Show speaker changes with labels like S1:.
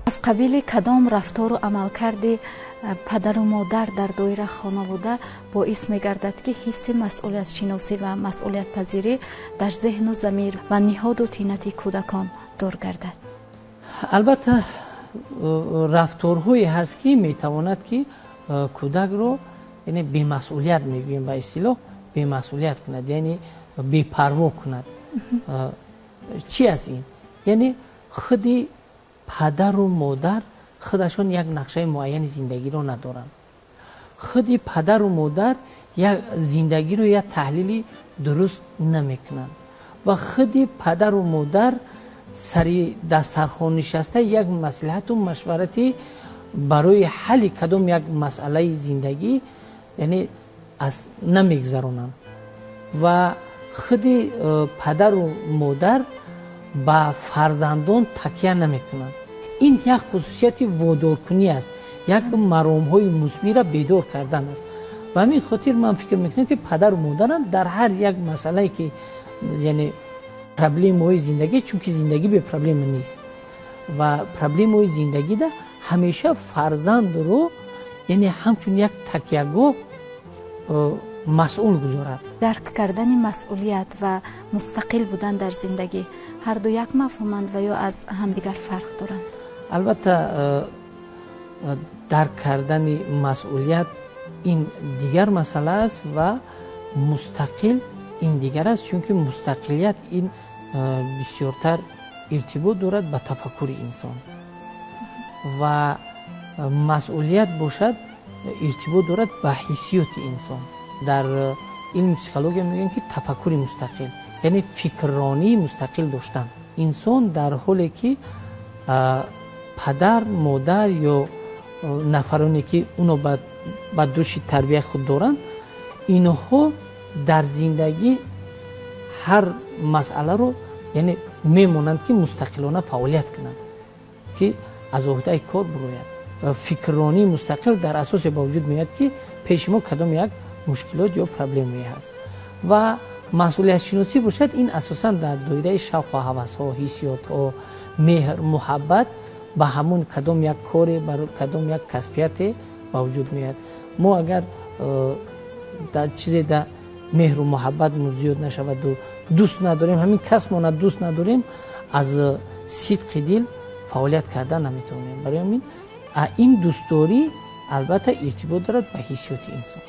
S1: Аз қабили кадом рафтору амалкарди падару модар дар доираи хонавода боис мегардад, ки ҳисси масъулиятшиносӣ ва масъулиятпазирӣ дар зеҳну замир ва ниҳоду тинати кӯдакон дур гардад?
S2: Албатта, рафторҳое ҳаст, ки метавонад, ки кӯдакро, яъне бемасъулият мегӯем ба истилоҳ, бемасъулият кунад, яъне бепарво кунад. Чӣ аст ин? Яъне худи падару модар худашон як нақшаи муайяни зиндагиро надоранд, худи падару модар як зиндагиро як таҳлили дуруст намекунанд ва худи падару модар сари дастархон нишаста як маслиҳату машваратӣ барои ҳалли кадом як масъалаи зиндагӣ, яъне намегузаронанд ва худи падару модар ба фарзандон такя намекунанд. Ин як хусусияти водоркунӣ аст, як маромҳои мусбиро бедор кардан аст. Ба ҳамин хотир ман фикр мекунам, ки падару модарам дар ҳар як масъалае, ки яъне проблемаҳои зиндагӣ, чунки зиндагӣ бепроблема нест, ва проблемаҳои зиндагида ҳамеша фарзандро, яъне ҳамчун як такягоҳ масъул гузорад.
S1: Дарк кардани масъулият ва мустақил будан дар зиндагӣ ҳарду як мафҳуманд ва ё аз ҳамдигар фарқ доранд?
S2: Албатта, дарк кардани масъулият ин дигар масъала аст ва мустақил ин дигар аст, чунки мустақилият ин бисёртар иртибот дорад ба тафаккури инсон ва масъулият бошад, иртибот дорад ба ҳиссиёти инсон. Дар илми психология мегӯянд, ки тафаккури мустақил, яъне фикрронии мустақил доштан. Инсон дар ҳоле ки падар, модар ё нафароне, ки уно ба дӯши тарбияи худ доранд, инҳо дар зиндагӣ ҳар масъаларо, яъне мемонанд, ки мустақилона фаъолият кунанд, ки аз уҳдаи кор бирояд. Фикрронии мустақил дар асосе ба вуҷуд меояд, ки пеши мо кадом як мушкилот ё проблемае ҳаст. Ва масъулиятшиносӣ бошад, ин асосан дар доираи шавқу ҳавасҳо, ҳиссиётҳо, меҳр, муҳаббат ба ҳамун кадом як коре, ба кадом як касбияте ба вуҷуд меояд. Мо агар дар чизе да меҳру муҳаббатмон зиёд нашаваду дӯст надорем, ҳамин касбмона дӯст надорем, аз сидқи дил фаъолият кардан наметавонем. Барои ҳамин ин дӯстдорӣ албатта иртибот дорад ба ҳиссиёти инсон.